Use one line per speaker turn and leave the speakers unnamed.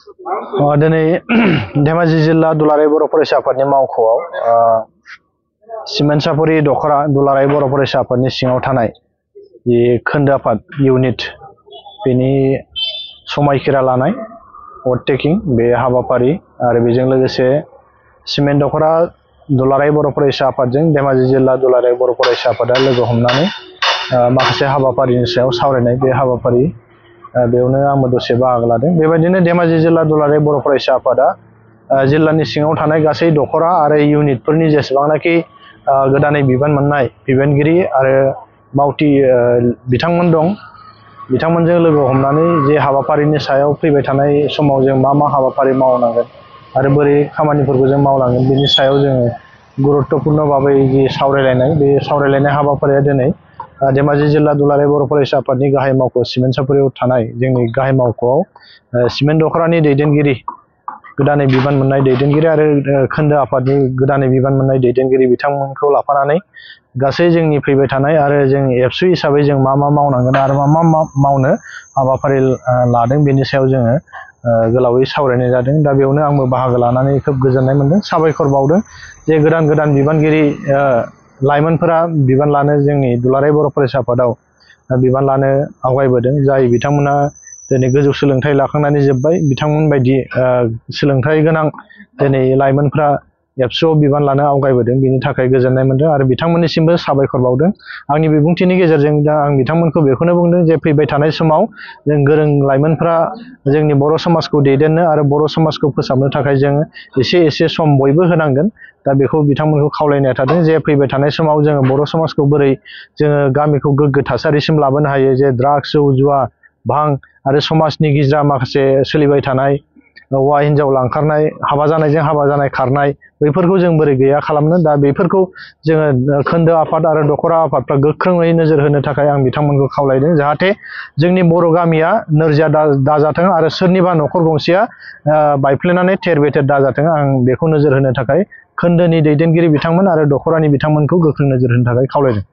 दिनै धेमाजि जिल्ला दुलाराय बर' फरायसा आफादनि मावख'आव सिमेन्ट-सापरि दख'रा दुलाराय बर' फरायसा आफादनि सिङाव थानाय जि खोन्दो आफाद इउनिट बेनि समायखिरा लानाय अभारटेकिं बे हाबाफारि आरो बेजों लोगोसे सिमेन्ट दख'रा दुलाराय बर' फरायसा आफादजों धेमाजि जिल्ला दुलाराय बर' फरायसा आफादा लोगो हमनानै माखासे हाबाफारिनि सायाव सावरायनाय बे हाबाफारि बेयावनो आंबो दसे बाहागो लादों। बेबायदिनो धेमाजि जिल्ला दुलाराय बर' फरायसा आफादा जिल्लानि सिङाव थानाय गासै दख'रा आरो इउनिटफोरनि जेसेबांनाखि गोदानै बिबान मोननाय बिबानगिरि आरो मावथि बिथांमोन दं, बिथांमोनजों लोगो हमनानै जे हाबाफारिनि सायाव फैबाय थानाय समाव जों मा मा हाबाफारि मावनांगोन आरो बोरै खामानिफोरखौ जों मावलांगोन बेनि सायाव जोङो गुरुत्तपूर्ण भाबै जि सावरायलायनाय बे सावरायलायनाय हाबाफारिया दिनै धेमाजि जिल्ला दुलाराय बर' फरायसा आफादनि गाहाय मावख' सिमेन्ट-सापरियाव थानाय जोंनि गाहाय मावख'आव सिमेन्ट दख'रानि दैदेनगिरि गोदानै बिबान मोननाय दैदेनगिरि आरो खोन्दो आफादनि गोदानै बिबान मोननाय दैदेनगिरि बिथांमोनखौ लाफानानै गासै जोंनि फैबाय थानाय आरो जों एबसु हिसाबै जों मा मा मावनांगोन आरो मा मा मावनो हाबाफारि लादों बेनि सायाव जोङो गोलावै सावरायनाय जादों। दा बेयावनो आंबो बाहागो लानानै खोब गोजोननाय मोनदों, साबायखर बावदों जे गोदान बिबानगिरि लाइमोनफोरा बिबान लानो जोंनि दुलाराय बर' फरायसा आफादाव बिबान लानो आवगायबोदों। जाय बिथांमोना दिनै गोजौ सोलोंथाइ लाखांनानै जोब्बाय, बिथांमोन बायदि सोलोंथाइ गोनां दिनै लाइमोनफ्रा एबसुआव बिबान लानो आवगायबोदों, बिनि थाखाय गोजोननाय मोनदों आरो बिथांमोननिसिमबो साबायखर बावदों। आंनि बिबुंथिनि गेजेरजों दा आं बिथांमोनखौ बेखौनो बुंदों जे फैबाय थानाय समाव जों गोरों लाइमोनफ्रा जोंनि बर' समाजखौ दैदेननो आरो बर' समाजखौ फोसाबनो थाखाय जों एसे सम बयबो होनांगोन। दा बेखौ बिथांमोनखौ खावलायनाय थादों जे फैबाय थानाय समाव जोङो बर' समाजखौ बोरै जोङो गामिखौ गोग्गो थासारिसिम लाबोनो हायो, जे ड्राग्स, जौ जुवा, भां आरो समाजनि गिज्रा माखासे सोलिबाय थानाय हौवा हिन्जाव लांखारनाय, हाबा जानायजों हाबा जानाय खारनाय, बैफोरखौ जों बोरै गैया खालामनो। दा बेफोरखौ जोङो खोन्दो आफाद आरो दख'रा आफादफ्रा गोख्रोङै नोजोर होनो थाखाय आं बिथांमोनखौ खावलायदों, जाहाथे जोंनि बर' गामिया नोरजिया दाजाथों आरो सोरनिबा न'खर गंसेया बायफ्लेनानै थेर बेथेर दाजाथों। आं बेखौ नोजोर होनो थाखाय खोन्दोनि दैदेनगिरि बिथांमोन आरो दख'रानि बिथांमोनखौ गोख्रों नोजोर होनो थाखाय खावलायदों।